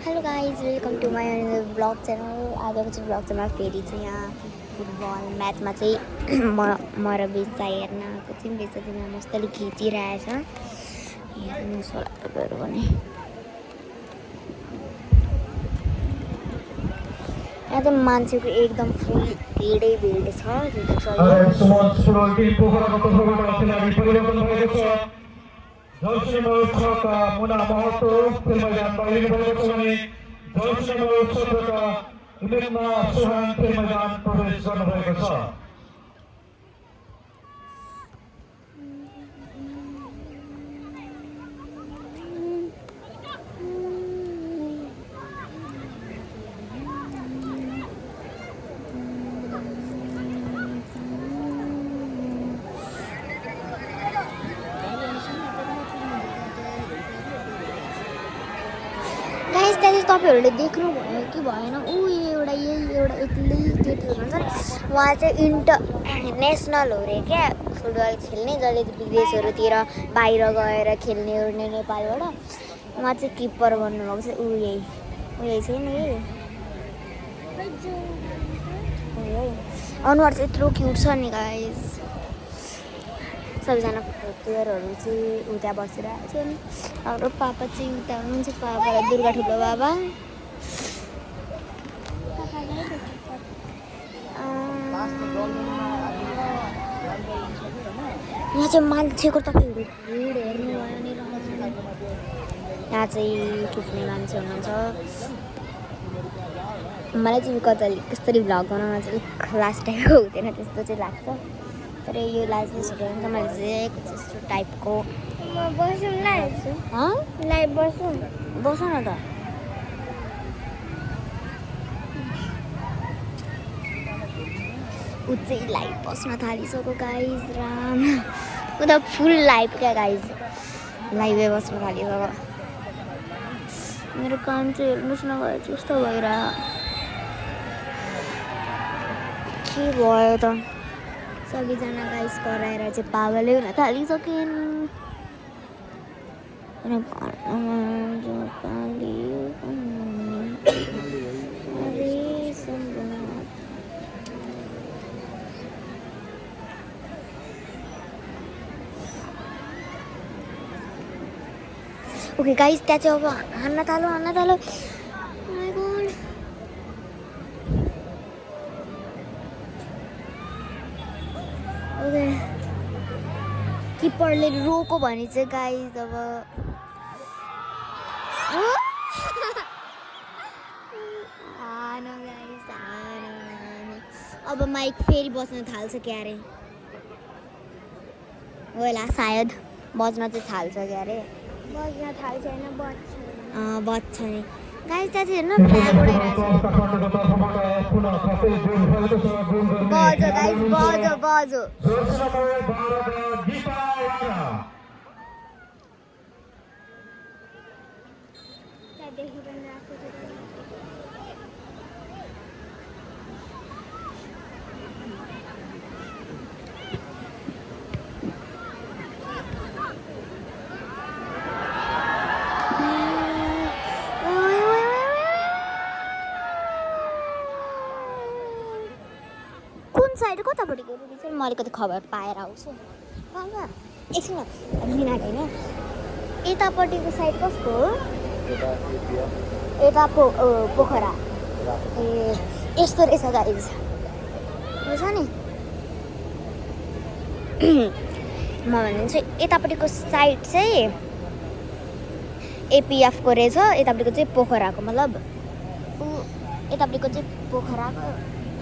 Hello guys welcome to my vlog channel. आजको चाहिँ blog चाहिँ फेरि चाहिँ यहाँ फुटबल म्याचमा चाहिँ म र बेच्चा हेर्न आएको चाहिँ बेच्चा चाहिँ मस्तले खिचिरहेछ। हेर्नुहोस् होला तपाईँहरू पनि। यहाँ चाहिँ मान्छेको एकदम फुल भिडै भिड छ। जर्सी नम्बर 6 का मुना महतो खेल मैदानमा लिनुभएको छ भने जर्सी नम्बर 17 का इलेक्ना सोहान खेल मैदान प्रवेश गर्नुभएको छ। गाइस त्यहाँ तपाईँहरूले देख्नुभयो कि भएन, एउटा एक्लै केटीहरू हुन्छ नि, उहाँ चाहिँ इन्टरनेसनल हो अरे क्या फुटबल खेल्ने, जसले विदेशहरूतिर बाहिर गएर खेल्ने ओर्ने नेपालबाट। उहाँ चाहिँ किपर बन्नुभएको छ। यही छैन अनुहार चाहिँ यत्रो क्युट छ नि गाइस। सबैजना प्लेयरहरू चाहिँ उता बसिरहेको छन्। हाम्रो पापा चाहिँ उता हुनुहुन्छ, पापा र दुर्गा ठुलो बाबा। यहाँ चाहिँ मान्छेको तपाईँहरू भिड हेर्नुभयो भने यहाँ चाहिँ खिच्ने मान्छे हुनुहुन्छ। मलाई चाहिँ कसरी भ्लग बनाउन चाहिँ क्लास टाइपको हुँदैन त्यस्तो चाहिँ लाग्छ। तर यो लाइभ सुरु हुन्छ मैले चाहिँ त्यस्तो टाइपको बसौँ न त। ऊ चाहिँ लाइभ बस्न थालिसक्यो गाइज। राम ऊ त फुल लाइभ क्या गाइज, लाइभै बस्न थालिसक्यो। मेरो काम चाहिँ हेर्नुहोस् न गाइज कस्तो भइरह्यो। के भयो त सबैजना गाइस कराएर चाहिँ पागलै हुन थालिसकिन्। ओके गाइस त्यहाँ चाहिँ अब हान्न थालो। ओके किपरले रोको भने चाहिँ गाइस अब अब माइक फेरि बज्न थाल्छ क्यारे होला, सायद बज्न चाहिँ थाल्छ क्यारे। बज्न थाल्छ हैन, बज्छ नि गाइस। त्यहाँ चाहिँ हेर्नु फ्ल्याग उडाइरहेछ। बज्यो गाइस, बज्यो। कुन साइड कतापट्टिको रहेछ म अलिकति खबर पाएर आउँछु। एकछिन मिनाट होइन, यतापट्टिको साइड कसको हो? यता पोखरा। ए यस्तो रहेछ गाइज, बुझ्छ नि। म भनिदिन्छु यतापट्टिको साइड चाहिँ एपिएफको रहेछ, यतापट्टिको चाहिँ पोखराको, मतलब यतापट्टिको चाहिँ पोखराको,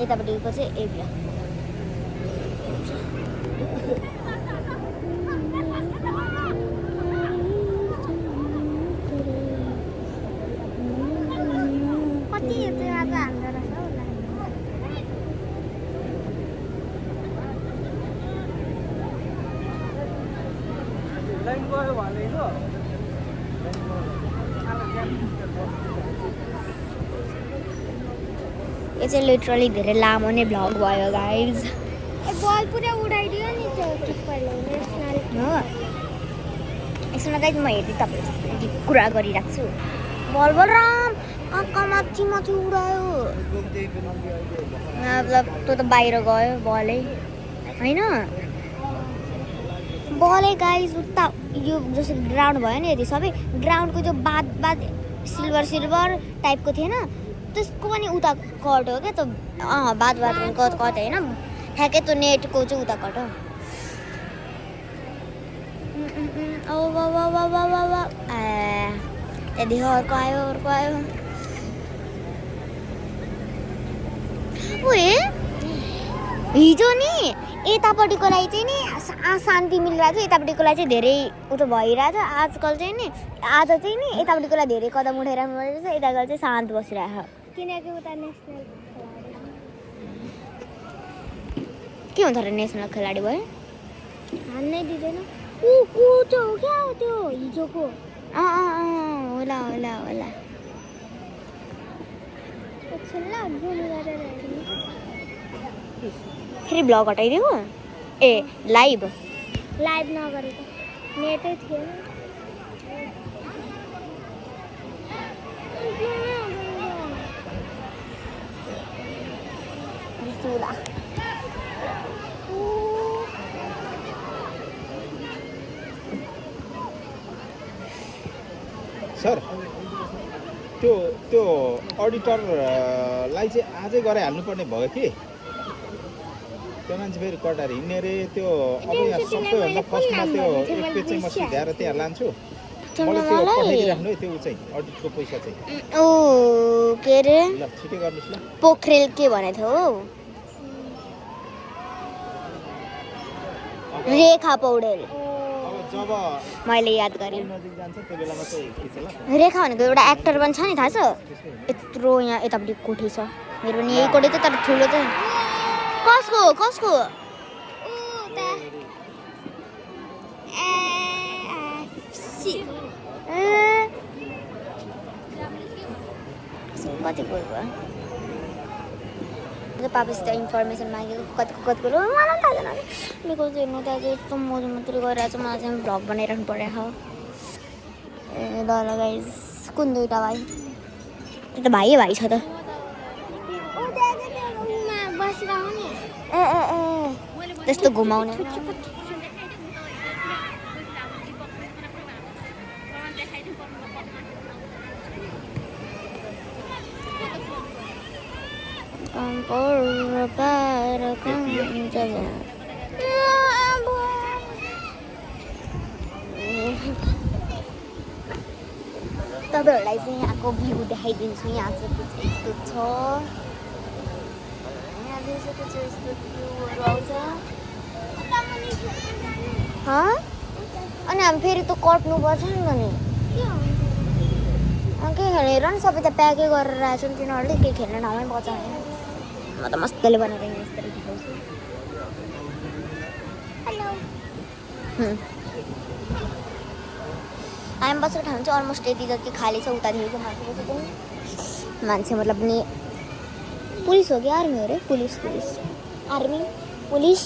यतापट्टिको चाहिँ एपिएफ। यो चाहिँ लिटरली धेरै लामो नै भ्लग भयो गाइज। बल पुरा उडाइदियो नि त्यो किपरले नेसनल हो। एकछिन गाइज म हेर्दै तपाईँहरू कुरा गरिराख्छु। बल राम कहाँ माथि माथि उडायो मतलब त्यो त बाहिर गयो बलै होइन बलै गाइस उता यो जसरी ग्राउन्ड भयो नि यदि सबै ग्राउन्डको जो बाद सिल्भर टाइपको थिएन त्यसको पनि उता कट हो क्या त बाद कट होइन ठ्याक्कै त्यो नेटको चाहिँ उता कट हो त्यहाँदेखि अर्को आयो ओए हिजो नि यतापट्टिकोलाई चाहिँ नि शान्ति मिलिरहेको छ यतापट्टिकोलाई चाहिँ धेरै उतो भइरहेछ आजकल चाहिँ नि आज चाहिँ नि यतापट्टिकोलाई धेरै कदम उठाइराख्नु पर्छ यताको चाहिँ शान्त बसिरहेको किनकि उता नेसनल के हुन्छ र नेसनल खेलाडी भयो हान्नै दिँदैन त्यो हो क्या त्यो हिजोको होला एकछिनलाई जुम गरेर हेर्नु फेरि ब्लग हटाइदियो ए लाइभ नगरेको नेटै थिएन सर त्यो अडिटरलाई चाहिँ आजै गराइ हाल्नुपर्ने भयो कि त्यो मान्छे फेरि कटाएर हिँड्ने अरे त्यो अब यहाँ सबैभन्दा फर्स्टमा त्यो एक पेज चाहिँ म सिधाएर त्यहाँ लान्छु मलाई त्यो पठाइदिइराख्नु है त्यो चाहिँ अडिटको पैसा चाहिँ ओ के अरे ल छिटै गर्नुहोस् ल पोखरेल के भनेको थियो रेखा पौडेल अब जब मैले याद गरेँ नजिक जान्छ त्यो बेलामा चाहिँ खिच ल रेखा भनेको एउटा एक्टर पनि छ नि थाहा छ यत्रो यहाँ यतापट्टि कोठी छ मेरो पनि यही कोठी थियो तर ठुलो चाहिँ कसको कति भयो पापासित इन्फर्मेसन मागेको कतिको मलाई थाहा छैन बिकज हेर्नु त्यहाँ चाहिँ यस्तो मजा मात्रै गरिरहेको छ मलाई चाहिँ भ्लग बनाइराख्नु परेको ए ल गाइस कुन दुईवटा भाइ त्यो त भाइ छ त ए त्यस्तो घुमाउने तपाईँहरूलाई चाहिँ यहाँको भ्यू देखाइदिन्छु यहाँ चाहिँ यस्तो छ यहाँ दिउँसोको चाहिँ यस्तो भ्यूहरू आउँछ अनि हामी फेरि त कट्नुपर्छ नि त नि के खेलेर नि सबै त प्याकै गरेर आएको छ नि तिनीहरूले केही खेल्ने ठाउँमै बचाएन म त मजाले बनाएर यस्तरी देखाउँछु हामी बसेको ठाउँ चाहिँ अलमोस्ट यति जति खाली छ उतादेखि चाहिँ मान्छे मतलब नि पुलिस हो कि आर्मी हो अरे पुलिस आर्मी पुलिस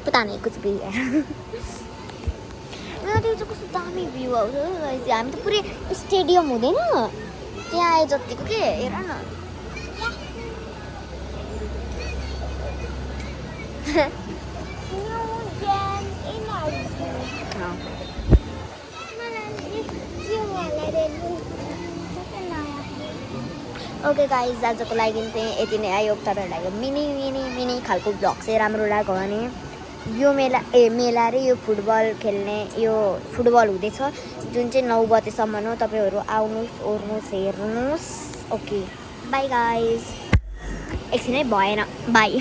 पता नहीं कुछ भी है त्यो चाहिँ कस्तो दामी भ्यू आउँछ हामी त पुरै स्टेडियम हुँदैन त्यहाँ आए जतिको के हेर न ओके गाइज आजको लागि चाहिँ यति नै आयो तपाईँहरूलाई यो मिनी खालको ब्लग चाहिँ राम्रो लाग्यो भने यो मेला रे यो फुटबल खेल्ने यो फुटबल हुँदैछ जुन चाहिँ 9 बजेसम्म हो तपाईँहरू आउनुहोस् ओर्नुहोस् हेर्नुहोस् ओके बाई गाइज एकछिनै भएन बाई